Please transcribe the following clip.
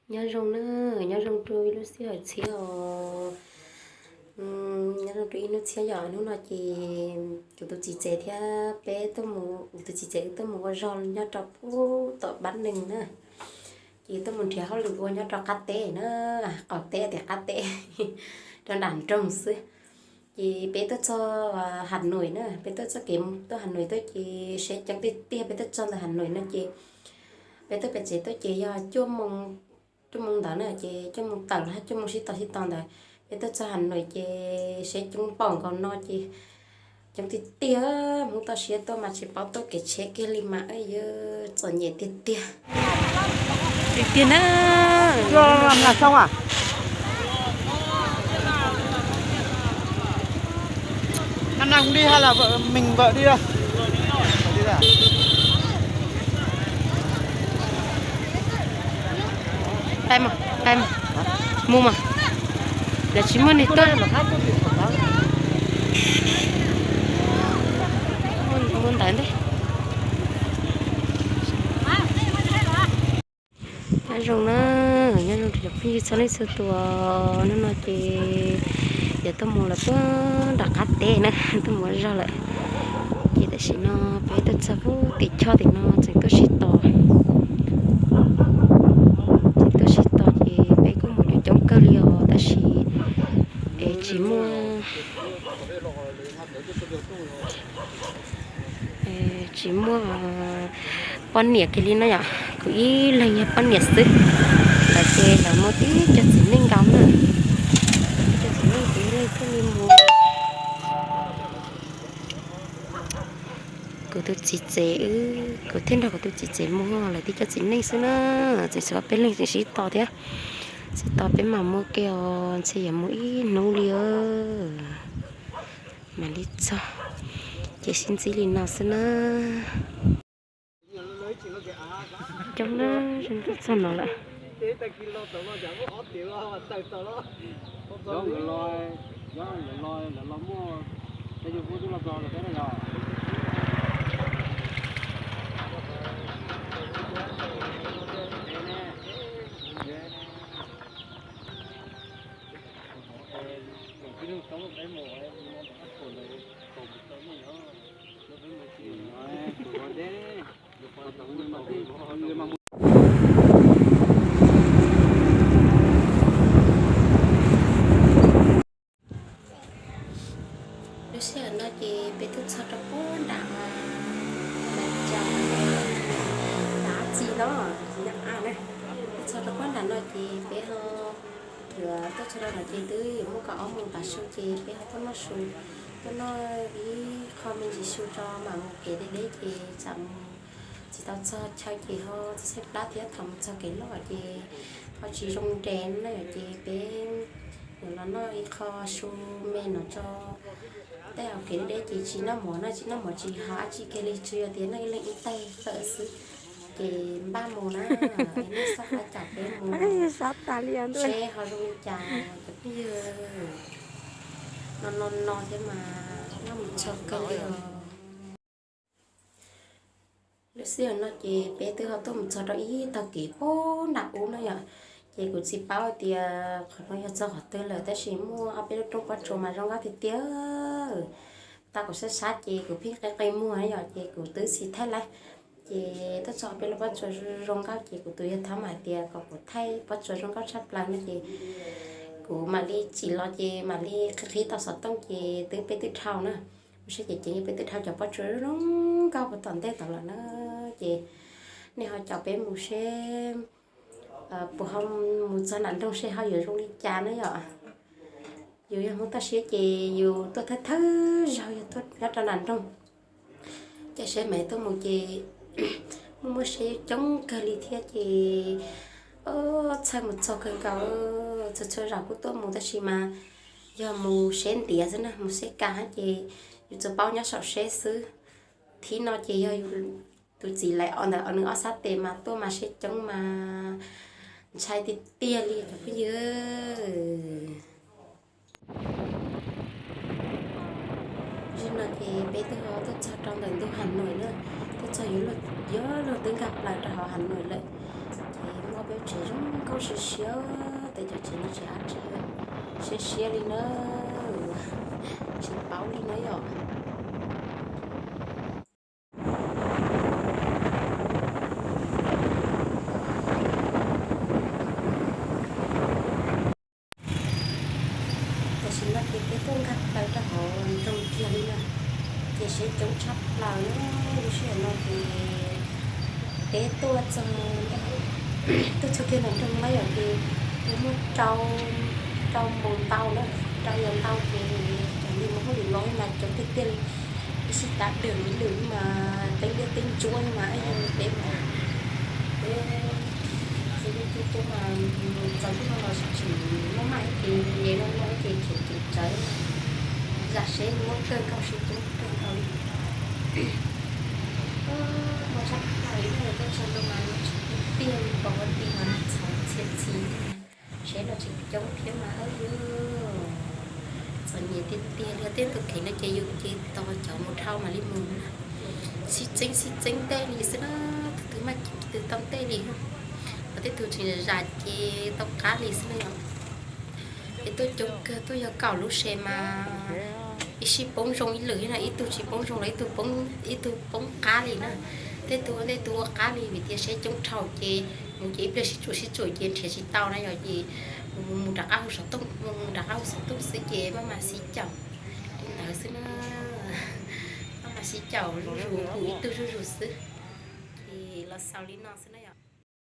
Nyob zoo na, nyob zoo rau ib lub sij hawm txhiab os. Nyob zoo rau ib hnub txhiab yom, hnub no ces kuv tus txiv tsev thiab peb tuaj mus, kuv tus txiv tsev tuaj mus ua zog nyob rau pub tom Pab Neeg na. Ces tuaj mus nrhiav hauj lwm ua nyob rau qab teb na, qaum teb tias qab teb, rau nram nroog xwb. Ces peb tuaj txog Has Nuis na, peb tuaj txoj kev tuaj Has Nuis tuaj ces seb coob tiag tiag, peb tuaj txog ntawm Has Nuis no ces peb tuaj pem tsev tuaj ces yog cuaj moo, cuaj moo ntawd na, ces cuaj moo tawm los cuaj moo sib tog sib tog ntawd. Peb tuaj txog Has Nuis ces seb coob npaum nkaus no ces coob tiag tiag, Hmoob toj siab tuaj mas tsis paub tuaj kev tsheb kiag li mas yuav txom nyem tiag tiag. Tiag tiag na. Mus mas, lawv tsis muaj neeg tuaj. Mus ntawd ntej. Nyob zoo na, nyob zoo rau cov phooj ywg txhua leej txhua tus. Hnub no ces yuav tuaj mus lawm puag nram qab teb na, tuaj mus ua zog lawm. Ces tam sim no peb tuaj txog puag tim choj tim no tseem tuaj sib tos, tseem tuaj sib tos ces peb kuj mus coob coob kawg li os, tab sis es tsis muaj, tsis muaj poj niam kiag li no yom, kuv ib leeg yog poj niam xwb. Lawv ces lawv muaj tib co txiv neej nkaus na, tib co txiv neej ces ib leeg thiaj li mus. Kuv tus txiv tsev, kuv thiaj nrog kuv tus txiv tsev mus, lawv tib co txiv neej xwb na, tseem tshuav peb leeg tseem sib tos thiab. Sib tos peb mam mus ke os, ntshe yuav mus ib hnub li os mam li txog. Ces sib ntsib li no xwb na. Coob na, zoo nkaus txog no lawm. Lub sij hawm no ces peb tuaj txog rau puag nram, nram cas, nram txi no, nyob a na, tuaj txog rau puag nram no ces peb ho yuav tuaj txog rau no ces twb yuav muaj kaum ob moos tav su ces peb ho tuaj noj su, tuaj noj ib qho me ntsis su tso mam mus kev deb deb ces tsam mus tsis tau txog chaw ces ho txog xeeb plab thiab, thaum mus txog kev loj ces ho tsis zoo nres no na yom, ces peb yuav los noj ib qho su me no tso. Tej hauv kev deb deb ces tsis noj mov na, tsis noj mov tsis hais dab tsi kiag li, tsuas yog tias noj ib leeg ib taig tawm xwb ces npaj mus na. Nej xav pab cam peb mus seb ho zoo li cas cov phooj ywg. No no no thiab mas noj mus txog kawg li os. Lub sij hawm no ces peb twb ho tuaj mus txog rau ib tog kev puag nram ub no yom, ces kuv tsis paub tias qhov no yog txog qhov twg lawm, tab sis muaj ob peb lub rooj pob tsuas mas zoo nkauj tiag tiag. Tau kuv sab sab ces kuv pheej qi qi muag yom, ces kuv twb tsis thaij laib. Ces tuaj txog peb lub pob tsuas zoo nkauj ces kuv tus yawg thab mas hais tias kom kuv thaij pob tsuas zoo nkauj tshaj plaws no ces kuv mam li tsim los ces mam li qhib qhib tau xov tooj ces twb peb twb dhau na. Mus seb ces ces peb twb dhau cov pob tsuas zoo nkauj puag tom ntej tod lawm na. Ces nej ho caum peb mus seb puas ho mus txog nram nroog seb ho yuav zoo li cas na yom. Yus yog Hmoob toj siab ces yus tuaj thawj thawj zaug yog tuaj nyob rau nram nroog. Ces seb mam tuaj mus ces muaj muaj seb coob kawg li thiab ces txhawj mus txog kawg nkaus. Txhua txhua zaus kuj tuaj mus tab sis mas yog mus seb ntiav xwb na, mus seb kas ces yus tsuas paub nyob saum seb xwb. Thib no ces yog tus txiv lawv ntawd nws ob sab tes mas tuaj mas seb coob mas ntshai tiag tiag li cov phooj ywg. Zaum no ces peb twb ho tuaj txog rau ntawm ntug Has Nuis na, tuaj txog yuav luag twb nkag plaws rau hauv Has Nuis lawm. Ces muaj peb tsev zoo nkauj Siab siab, tes cov tsev no tsis av tsev, siab siab li na, tsis paub li na yom. Tam sim no ces peb tuaj nkag plaws rau hauv nroog kiag li na, ces seb coob tshaj plaws na. Lub sij hawm no ces peb tuaj txog, tuaj txog kiag ntawm nroog na yom, ces nws muaj rau, rau moos ntau na, rau yam ntau ces cov neeg mus hauj lwm los mas coob tiag tiag li. Ib sij tas dhau ib lwm mas teeb liab teeb ntsuab mas peb, peb, peb coob coob mas txog lub no los tsis tsim muaj maj ib ces nce no no ces khiav ceev tsawv, zam seb muaj kawg nkaus seb coob kawg nkaus li. Muaj tshaj plaws li, tuaj txog no mas tsis tiag li, pom ua ti mas txhov txhia txhis, seb los tsis coob thiab mas yus txom nyem tiag tiag li. Tej tus kheev no ces yus ces tos cov mus dhau mam li mus na. Sib txeeb sib txeeb ntej li xwb na, tus twg maj ces tus twg tau ntej li. Ho tej tus tseem zam ces tau qab li xwb na yom. Es tuaj coob kawg, tuaj yog kaum lub se mas ib sij poob zoo ib lwm thiab no, ib tug tsis poob zoo los ib tug poob, ib tug poob qab li na. Tej tug, tej tug ua qab li vim tias seb coob dhau ces mus ces ib pliag sib tsuam sib tsuam ces nrhiav tsis tau na yom, ces mus mus rov qab hu xov tooj, mus mus rov qab hu xov tooj xwb ces maj mam sib caum li ntawd xwb na. Maj mam sib caum zuj zus, hu ib tug zuj zus xwb. Ces los xaus li no xwb na yom.